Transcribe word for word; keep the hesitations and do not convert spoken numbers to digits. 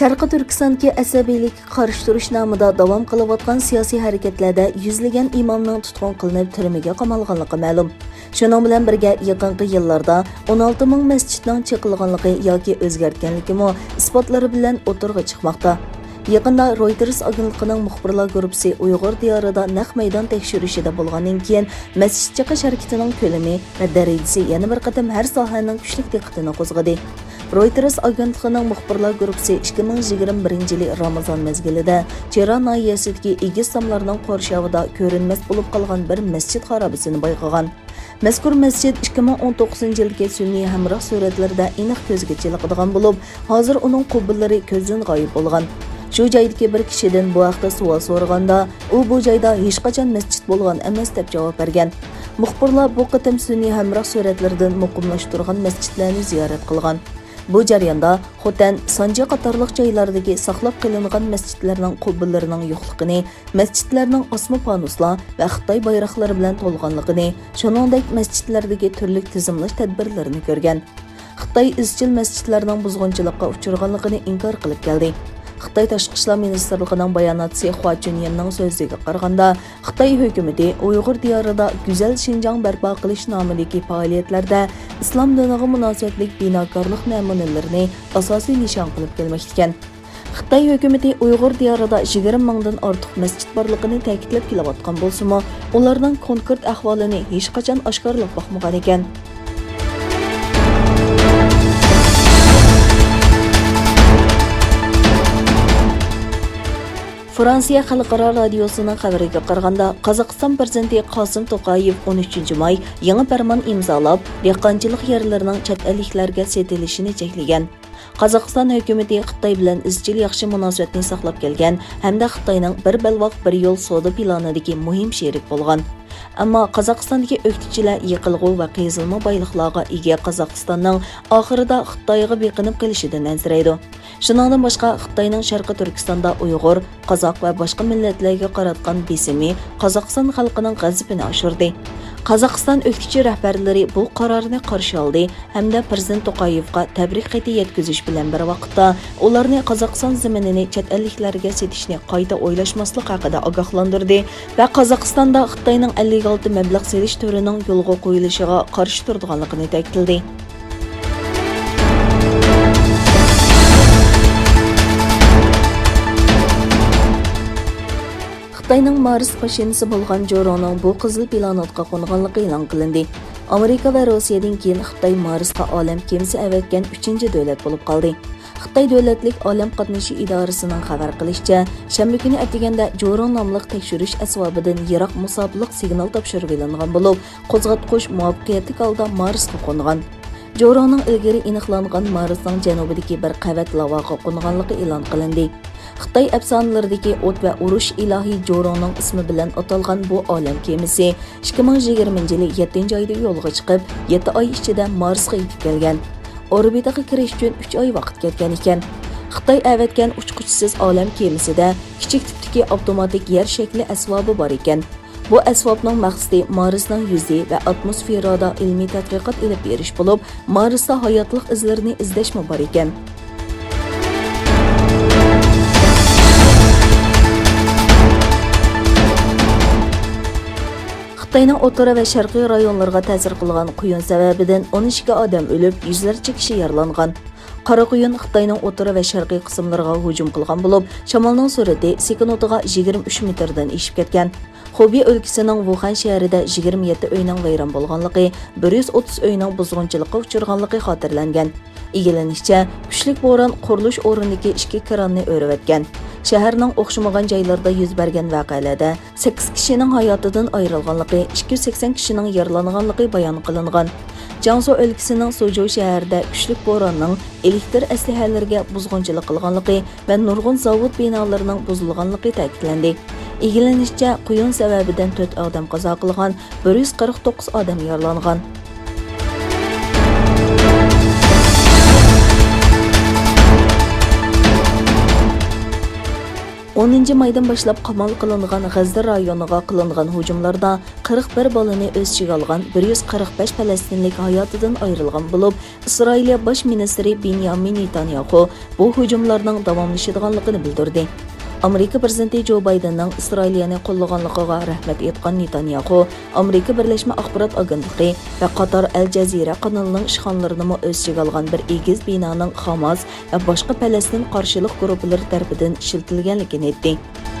شەرقىي تۈركىستاندىكى ئەسەبىيلىككە قارشى تۇرۇش نامىدا داۋام قىلىۋاتقان سىياسىي ھەرىكەتلەردە يۈزلىگەن ئىمامنىڭ تۇتقۇن قىلىنىپ، تۈرمىگە قامالغانلىقى مەلۇم. شۇنىڭ بىلەن بىرگە، يېقىنقى يىللاردا ئون ئالتە مىڭ مەسچىتنىڭ چېقىلغانلىقى ياكى ئۆزگەرتكەنلىكىمۇ ئىسپاتلىرى بىلەن ئوتتۇرىغا چىقماقتا. يېقىندا رويتېرس ئاگېنتلىقىنىڭ مۇخبىرلار گۇرۇپپىسى ئۇيغۇر دىيارىدا نەق مەيدان تەكشۈرۈشىدە بولغاندىن كېيىن، مەسچىت چېقىش ھەرىكىتىنىڭ كۆلىمى ۋە دەرىجىسى يەنە بىر قېتىم ھەر ساھەنىڭ كۈچلۈك دىققىتىنى قوزغىدى. رويتېرس ئاگېنتلىقىنىڭ مۇخبىرلار گۇرۇپپىسى ئىككى مىڭ يىگىرمە بىرىنچى يىلى رامىزان مەزگىلىدە چېرا ناھىيەسىدىكى ئېگىز تاملارنىڭ قورشاۋىدا كۆرۈنمەس بولۇپ قالغان بىر مەسچىت خارابىسىنى بايقىغان. مەزكۇر مەسچىت ئىككى مىڭ ئون توققۇزىنچى يىلدىكى سۈنئىي ھەمراھ سۈرەتلىرىدە ئېنىق كۆزگە چېلىقىدىغان بولۇپ، ھازىر ئۇنىڭ قۇببىلىرى كۆزدىن غايىب بولغان. شۇ جايدىكى بىر كىشىدىن بۇ ھەقتە سوئال سورىغاندا، ئۇ بۇ جايدا ھېچقاچان مەسچىت بولغان ئەمەس، دەپ جاۋاب بەرگەن. مۇخبىرلار بۇ قېتىم سۈنئىي ھەمراھ سۈرەتلىرىدىن مۇقىملاشتۇرغان مەسچىتلەرنى زىيارەت قىلغان. بۇ جەرياندا خوتەن، سانجى قاتارلىق جايلاردىكى ساقلاپ قېلىنغان مەسچىتلەرنىڭ قۇببىلىرىنىڭ يوقلۇقىنى، مەسچىتلەرنىڭ ئاسما پانۇسلار ۋە خىتاي بايراقلىرى بىلەن تولغانلىقىنى، شۇنىڭدەك مەسچىتلەردىكى تۈرلۈك تىزىملاش تەدبىرلىرىنى كۆرگەن. خىتاي ئىزچىل مەسچىتلەرنىڭ بۇزغۇنچىلىققا ئۇچرىغانلىقىنى ئىنكار قىلىپ كەلدى. خىتاي تاشقى ئىشلار مىنىستىرلىقىنىڭ باياناتچىسى خۇا چۈنيەننىڭ سۆزىگە قارىغاندا، خىتاي ھۆكۈمىتى ئۇيغۇر دىيارىدا گۈزەل شىنجاڭ بەرپا قىلىش نامىدىكى پائالىيەتلەردە ئىسلام دىنىغا مۇناسىۋەتلىك بىناكارلىق نەمۇنىلىرىنى ئاساسىي نىشان قىلىپ كەلمەكتىكەن. خىتاي ھۆكۈمىتى ئۇيغۇر دىيارىدا يىگىرمە مىڭدىن ئارتۇق مەسچىت بارلىقىنى تەكىتلەپ كېلىۋاتقان بولسىمۇ، ئۇلارنىڭ كونكرېت ئەھۋالىنى ھېچقاچان ئاشكارىلاپ باقمىغانىكەن. فرانسىيە خەلقئارا رادىيوسىنىڭ خەۋىرىگە قارىغاندا، قازاقىستان پىرېزىدېنتى قاسىم توقايېۋ ئون ئۈچىنچى ماي يېڭى پەرمان ئىمزالاپ، دېھقانچىلىق يەرلىرىنىڭ چەت ئەللىكلەرگە سېتىلىشىنى چەكلىگەن. قازاقىستان ھۆكۈمىتى خىتاي بىلەن ئىزچىل ياخشى مۇناسىۋەتنى ساقلاپ كەلگەن ھەمدە خىتاينىڭ بىر بەلباغ، بىر يول سودا پىلانىدىكى مۇھىم شېرىك بولغان. ئەمما قازاقىستاندىكى ئۆكتىچىلەر يېقىلغۇ ۋە قېزىلما بايلىقلارغا ئىگە قازاقىستاننىڭ ئاخىرىدا خىتايغا بېقىنىپ قېلىشىدىن ئەنسىرەيدۇ. شۇنىڭدىن باشقا، خىتاينىڭ شەرقىي تۈركىستاندا ئۇيغۇر، قازاق ۋە باشقا مىللەتلەرگە قاراتقان بېسىمى قازاقىستان خەلقىنىڭ غەزىپىنى ئاشۇردى. قازاقىستان ئۆكتىچى رەھبەرلىرى بۇ قارارنى قارشى ئالدى ھەمدە پىرېزىدېنت توقايېۋقا تەبرىك خېتى يەتكۈزۈش بىلەن بىر ۋاقىتتا، ئۇلارنى قازاقىستان زېمىنىنى چەت ئەللىكلەرگە سېتىشنى قايتا ئويلاشماسلىق ھەققىدە ئاگاھلاندۇردى ۋە قازاقىستاندا خىتاينىڭ ئەللىك ئالتە مەبلەغ سېلىش تۈرىنىڭ يولغا قويۇلۇشىغا قارشى تۇرىدىغانلىقىنى تەكىتلىدى. خىتاينىڭ مارس ماشىنىسى بولغان جورۇڭنىڭ بۇ قىزىل پلانېتقا قونغانلىقى ئېلان قىلىندى. ئامېرىكا ۋە روسىيەدىن كېيىن خىتاي مارسقا ئالەم كېمىسى ئەۋەتكەن ئۈچىنچى دۆلەت بولۇپ قالدى. خىتاي دۆلەتلىك ئالەم قاتنىشى ئىدارىسىنىڭ خەۋەر قىلىشىچە، شەنبە كۈنى ئەتىگەندە جورۇڭ ناملىق تەكشۈرۈش ئەسۋابىدىن يىراق مۇساپىلىق سىگنال تاپشۇرۇۋېلىنغان بولۇپ، قوزغاتقۇچ مۇۋەپپەقىيەتلىك ھالدا مارسقا قونغان. جورۇڭنىڭ ئىلگىرى ئېنىقلانغان مارسنىڭ جەنۇبىدىكى بىر قەۋەت لاۋاغا قونغانلىقى ئېلان قىلىندى. خىتاي ئەپسانىلىرىدىكى ئوت ۋە ئۇرۇش ئىلاھى جورۇڭنىڭ ئىسمى بىلەن ئاتالغان بۇ ئالەم كېمىسى ئىككى مىڭ يىگىرمىنچى يىلى يەتتىنچى ئايدا يولغا چىقىپ، يەتتە ئاي ئىچىدە مارسقا يېتىپ كەلگەن. ئوربىتىغا كىرىش ئۈچۈن ئۈچ ئاي ۋاقىت كەتكەن ئىكەن. خىتاي ئەۋەتكەن ئۇچقۇچىسىز ئالەم كېمىسىدە كىچىك تىپتىكى ئاپتوماتىك يەر شەكلى ئەسۋابى بار ئىكەن. بۇ ئەسۋابنىڭ مەقسىتى مارسنىڭ يۈزى ۋە ئاتموسفېرادا ئىلمىي تەتقىقات ئېلىپ بېرىش بولۇپ، مارستا ھاياتلىق ئىزلىرىنى ئىزدەشمۇ بار ئىكەن. خىتاينىڭ ئوتتۇرا ۋە شەرقىي رايونلىرىغا تەسىر قىلغان قۇيۇن سەۋەبىدىن ئون ئىككى ئادەم ئۆلۈپ، يۈزلەرچە كىشى يارىلانغان. قارا قۇيۇن خىتاينىڭ ئوتتۇرا ۋە شەرقىي قىسىملىرىغا ھۇجۇم قىلغان بولۇپ، شامالنىڭ سۈرئىتى سېكۇنتىغا يىگىرمە ئۈچ مېتىردىن ئېشىپ كەتكەن. خۇبېي ئۆلكىسىنىڭ ۋۇخەن شەھىرىدە يىگىرمە يەتتە ئۆينىڭ ۋەيران بولغانلىقى، بىر يۈز ئوتتۇز ئۆينىڭ بۇزغۇنچىلىققا ئۇچرىغانلىقى خاتىرىلەنگەن. ئىگىلىنىشىچە، كۈچلۈك بوران قۇرۇلۇش ئورنىدىكى ئىككى كراننى ئۆرۈۋەتكەن. شەھەرنىڭ ئوخشىمىغان جايلىرىدا يۈز بەرگەن ۋەقەلەردە سەككىز كىشىنىڭ ھاياتىدىن ئايرىلغانلىقى، ئىككى يۈز سەكسەن كىشىنىڭ يارىلانغانلىقى بايان قىلىنغان. جياڭسۇ ئۆلكىسىنىڭ سۇجۇ شەھىرىدە كۈچلۈك بوراننىڭ ئېلېكتىر ئەسلىھەلىرىگە بۇزغۇنچىلىق قىلغانلىقى ۋە نۇرغۇن زاۋۇت بىنالىرىنىڭ بۇزۇلغانلىقى تەكىتلەندى. ئىگىلىنىشىچە، قۇيۇن سەۋەبىدىن تۆت ئادەم قازا قىلغان، بىر يۈز قىرىق توققۇز ئادەم يارىلانغان. ئونىنچى مايدىن باشلاپ قامال قىلىنغان غەززە رايونىغا قىلىنغان ھۇجۇملاردا قىرىق بىر بالىنى ئۆز ئىچىگە ئالغان بىر يۈز قىرىق بەش پەلەستىنلىك ھاياتىدىن ئايرىلغان بولۇپ، ئىسرائىلىيە باش مىنىستىرى بېنيامىن نېتانياخۇ بۇ ھۇجۇملارنىڭ داۋاملىشىدىغانلىقىنى بىلدۈردى. ئامېرىكا پىرېزىدېنتى جو بايدېننىڭ ئىسرائىلىيەنى قوللىغانلىقىغا رەھمەت ئېيتقان نېتانياخۇ، ئامېرىكا بىرلەشمە ئاخبارات ئاگېنتلىقى ۋە قاتار ئەل جەزىرە قانىلىنىڭ ئىشخانىلىرىنىمۇ ئۆز ئىچىگە ئالغان بىر ئېگىز بىنانىڭ خاماس ۋە باشقا پەلەستىن قارشىلىق گۇرۇپپىلىرى تەرىپىدىن ئىشلىتىلگەنلىكىنى ئېيتتى.